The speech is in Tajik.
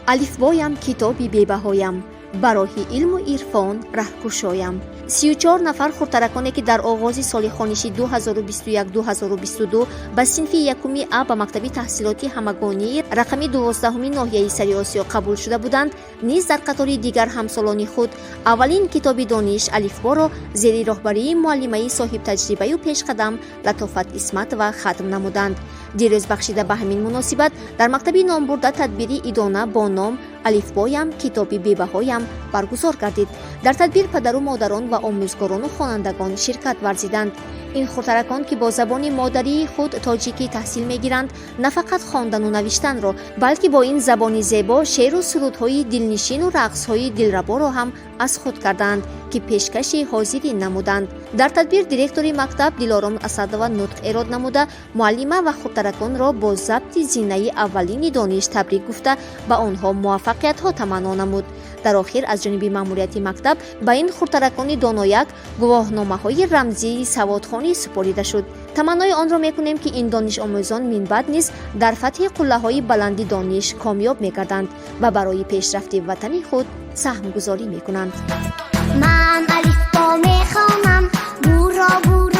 Алифбоям, китоби бебаҳоям, ба роҳи илму ирфон раҳкушоям. 34 нафар хурдтараконе, ки дар оғози соли хониши 2021-2022 ба синфи якуми А ба мактаби таҳсилоти ҳамагонии рақами 12-уми ноҳияи Сариосиё қабул шуда буданд, низ дар қатори дигар ҳамсолони худ аввалин китоби дониш, Алифборо, зери роҳбарии муаллимаи соҳибтаҷрибаю пешқадам Латофат Исматова хатм намуданд. Дирӯз бахшида ба ҳамин муносибат дар мактаби номбурда тадбири идона бо ном «Алифбоям, китоби бебаҳоям» баргузор гардид. Дар тадбир падару модарон ва омӯзгорону хонандагон ширкат варзиданд. Ин хурдтаракон, ки бо забони модарии худ тоҷикӣ таҳсил мегиранд, на фақат хондану навиштанро, балки бо ин забони зебо шеъру сурудҳои дилнишину рақсҳои дилраборо ҳам аз худ кардаанд, ки пешкаши ҳозирин намуданд. Дар тадбир директори мактаб Дилором Асадова нутқ эрод намуда, муаллима ва хурдтараконро бо забти зинаи аввалини дониш табрик гуфта, ба онҳо муваффақиятҳо таманно намуд. Дар охир аз ҷониби маъмурияти мактаб ба ин хурдтаракони донояк гувоҳномаҳои рамзии саводхонӣ супорида шуд. Таманнои онро мекунем, ки ин донишомӯзон минбаъд низ дар фатҳи қуллаҳои баланди дониш комёб мегарданд ва барои пешрафти ватани худ саҳмгузорӣ мекунанд. Ман алифбо мехонам, буро буро.